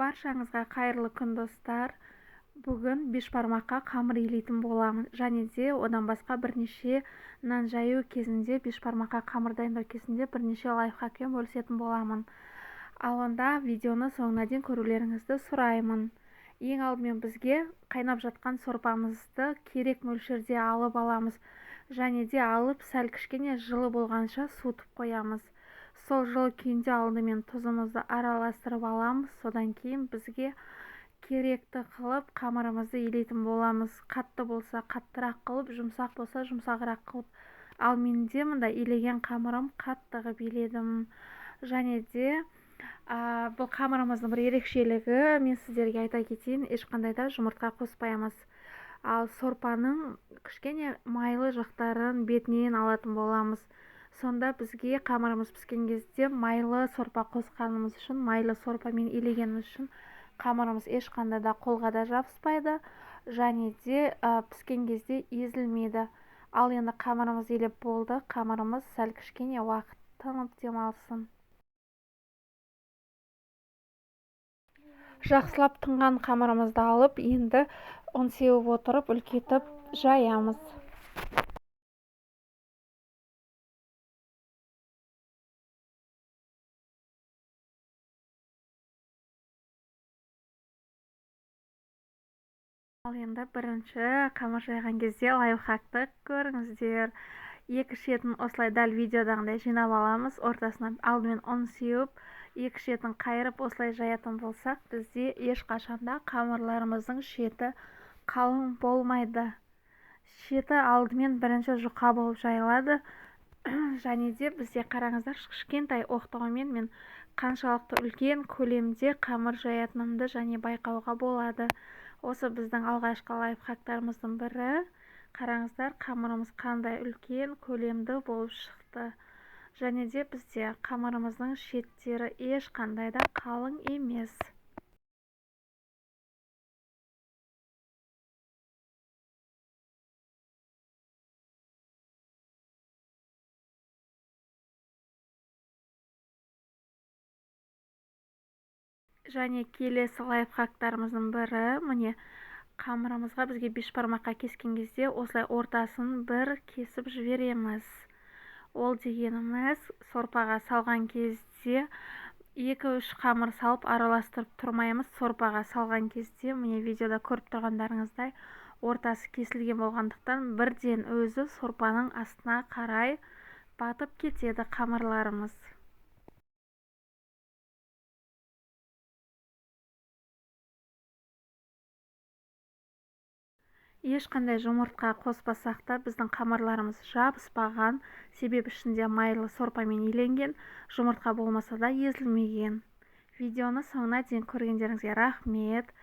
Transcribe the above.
Баршаңызға қайырлы күн, достар. Бүгін бешбармаққа қамыр илейтін боламын. Және де одан басқа бірнеше нан жаю кезінде, бешбармаққа қамыр дайындау кезінде бірнеше лайфхакпен бөлісетін боламын. Ал онда видеоны соңына дейін көрулеріңізді сұраймын. Ең алдымен бізге қайнап жатқан сорпамызды керек мөлшерде алып аламыз. Және де алып сәл кішкене жылы болғанша суытып қоямыз. Сол жылы күйінде алдымен тұзымызды араластырып аламыз. Содан кейін бізге керекті қылып қамырымызды илейтін боламыз. Қатты болса қаттырақ қылып, жұмсақ болса жұмсағырақ қылып. Ал менде мында илеген қамырым қатты қылып иледім. Және де бұл қамырымыздың бір ерекшелігі, мен сіздерге айта кетейін, ешқандай да жұмыртқа қоспаймыз. Ал сорпаның кішкене майлы жақтарын бетінен алатын боламыз. Сонда бізге қамырымыз піскен кезде майлы сорпа қосқанымыз үшін, майлы сорпамен илегеніміз үшін қамырымыз ешқандай да қолға да жабыспайды, және де піскен кезде езілмейді. Ал енді қамырымыз илеп болды, қамырымыз сәл кішкене уақыт тынып демалсын. Жақсылап тынған қамырымызды алып, енді ұн сеуіп отырып үлкейтіп жаямыз. Ал енді бірінші қамыр жайған кезде лайфхакты көріңіздер. Екі шетін осылай дәл видеодағындай жинап аламыз. Ортасына алдымен ұн сеуіп, екі шетін қайырып осылай жаятын болсақ, бізде ешқашанда қамырларымыздың шеті қалың болмайды. Шеті алдымен бірінші жұқа болып жайылады. Және де бізде қараңыздар, кішкентай оқтаумен мен қаншалықты үлкен көлемде қамыр жаятынымды және байқауға болады. Осы біздің алғашқы лайфхактарымыздың бірі. Қараңыздар, қамырымыз қандай үлкен көлемді болып шықты. Және де бізде қамырымыздың шеттері ешқандай да қалың емес. Және келесі лайфхактарымыздың бірі, міне қамырымызға бізге бешбармаққа кескен кезде осылай ортасын бір кесіп жібереміз. Ол дегеніміз сорпаға салған кезде 2-3 қамыр салып араластырып тұрмаймыз. Сорпаға салған кезде, міне видеода көріп тұрғандарыңыздай, ортасы кесілген болғандықтан бірден өзі сорпаның астына қарай батып кетеді қамырларымыз. Ешқандай жұмыртқа қоспасақ та біздің қамырларымыз жабыспаған, себебі ішінде майлы сорпамен иленген, жұмыртқа болмаса да езілмеген. Видеоны соңына дейін көргендеріңізге рахмет.